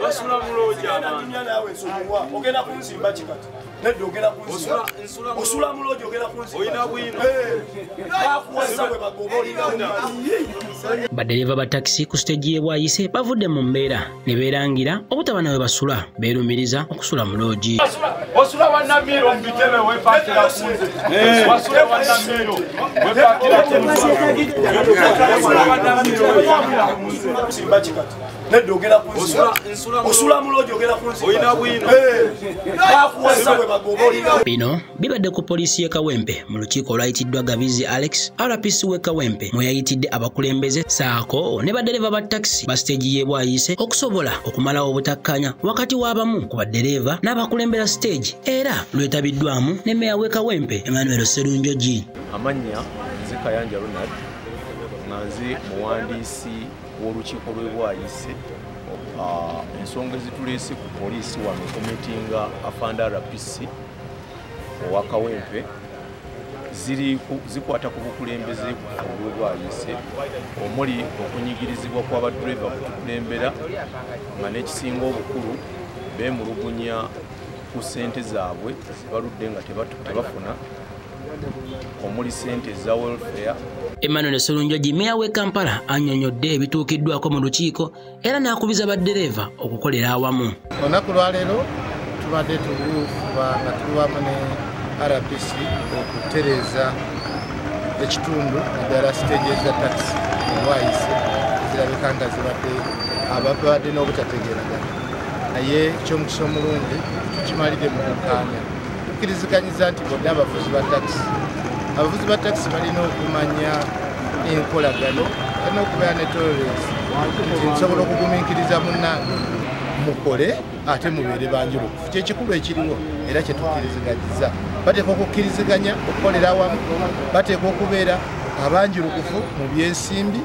Basula muloja ogenda kunzimba kikati nedda ogenda kunzimba osula muloja ogenda kunzimba oyina bwino bakuwasa bwe bagoba olina. Badereva ba takisi ku siteegi y'e Bwayise bavudde mu mbeera ne beerangira obutaba nawe basula, beerumiriza okusula mu loogi. Osula wannamiro mu bitebe weepakira kunze. Wasula wannamiro weepakira kunze. Kunzimba kikati nedda ogenda kunzimba osula muloja ogenda kunzimba oyina bwino bakuwasa bwe bagoba olina. Bino bibadde ku poliisi y'e Kawempe mu lukiiko olwayitiddwa Gabizi Alex, RPC w'e Kawempe, mwe yayitidde abakulembeze saako ne baddereeva ba takisi ba siteegi y'e Bwayise okusobola okumalawo obutakkaanya wakati w'abamu ku baddereeva n'abakulembera siteegi, era lwetabiddwamu ne meeya w'e Kawempe Emmanuel Sserunjogi. Amannya nze Kayanja Ronald, nga nze muwandiisi w'olukiiko lw'e Bwayise. Ensonga ezituleese ku poliisi wano okumitinga afande RPC owa Kawempe zikwata ku bukulembeze bw'e Bwayise, omuli okunyigirizibwa kw'abaddereeva kutukulembera, nga n'ekisinga obukulu beemulugunya ku ssente zaabwe zibaludde nga tebafuna, omuli ssente eza welfare. Emmanuel Sserunjogi, meeya w'e Kampala, annyonnyodde ebituukiddwako mu lukiiko era n'akubiza baddereeva okukolera awamu. Olunaku lwaleero tubadde tufuba nga tuli wamu ne RPC okutereeza ekitundu, naddala siteegi za takisi e Bwayise ezirabika nga zibadde ababadde n'obutategeeragana, naye ekyomukisa omulungi tukimalidde mu kukkaanya. Tukkiriziganyiza nti bonna abavuzi ba takisi balina okumanya enkolagano, balina okubeera ne tolerance nti nsobola okugumiikiriza munnange, mukole ate mubeere banjulukufu. Kyekikulu ekiriwo era kyetukkiriziganyiza. Bateekwa okukkiriziganya okukolera awamu, bateekwa okubeera abanjulukufu mu byensimbi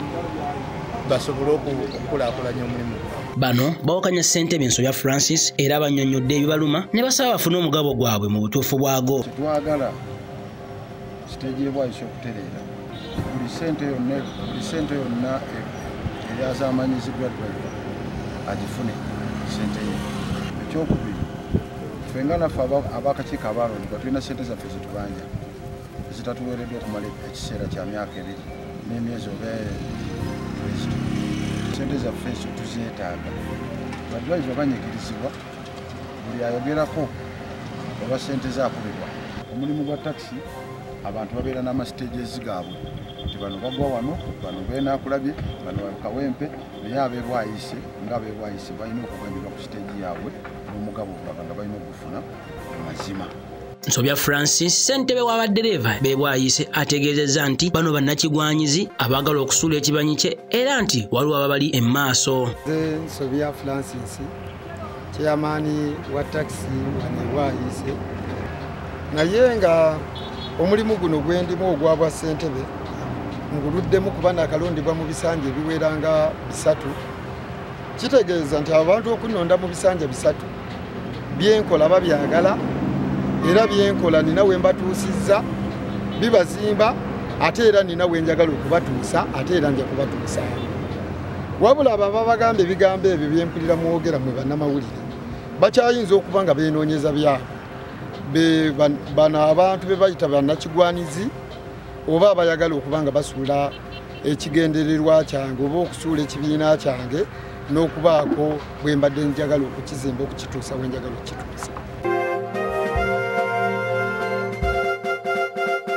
basobole okukulaakulanya omulimu. Bano bawakanya ssentebe Nsobya Francis era bannyonnyodde ebibaluma ne basaba bafune omugabo gwabwe mu butuufu bwago. Tetwagala siteegi y'e Bwayise okutereera. Buli ssente yonna eryazamanyiziddwa driver agifune ssente ye. Ekyokubiri, ffe nga naffe ab'akakiiko abalondebwa tulina ssente zaffe zetubanja ezitatuweereddwa okumala ekiseera kya myaka 2 n'emyezi oba ezito. Ssente zaffe ezo tuzeetaaga. Badriver banyigirizibwa, buli ayogerako oba ssente zaakubibwa. Omulimu gwa takisi abantu babeera n'amasiteegi gaabwe nti bano bagwa wano, bano beenaakulabye, bano Kawempe, naye ab'e Bwayise nga ab'e Bwayise balina okuganyulwa ku siteegi yaabwe n'omugabo gwabwe nga balina okufuna mu mazima. Nsobya Francis, ssentebe w'abaddereeva b'e Bwayise, ategeezezza nti bano bannakigwanyizi abaagala okusuula ekibanyi kye era nti waliwo ababali emmaaso. Nze Nsobya Francis, chairman wa takisi wano e Bwayise, naye nga omulimu guno gwendimu ogwa bwa ssentebe nguluddemu kuba nakalondebwa mu bisanja ebiwera nga 3. Kitegeeza nti abantu okunonda mu bisanja 3 byenkola babyagala, era byenkola nina we mbatuusizza bibazimba, ate era nina we njagala okubatuusa, ate era nja kubatuusa. Wabula baba bagamba ebigambo ebyo byempulira mwogera mwe bannamawulire bakyayinza okuba nga beenoonyeza byabwe. Bano abantu be bayita bannakigwanizi oba abayagala okuba nga basuula ekigendererwa kyange oba okusuula ekibiina kyange n'okubaako bwe mbadde njagala okukizimba okukituusa we njagala okukituusa.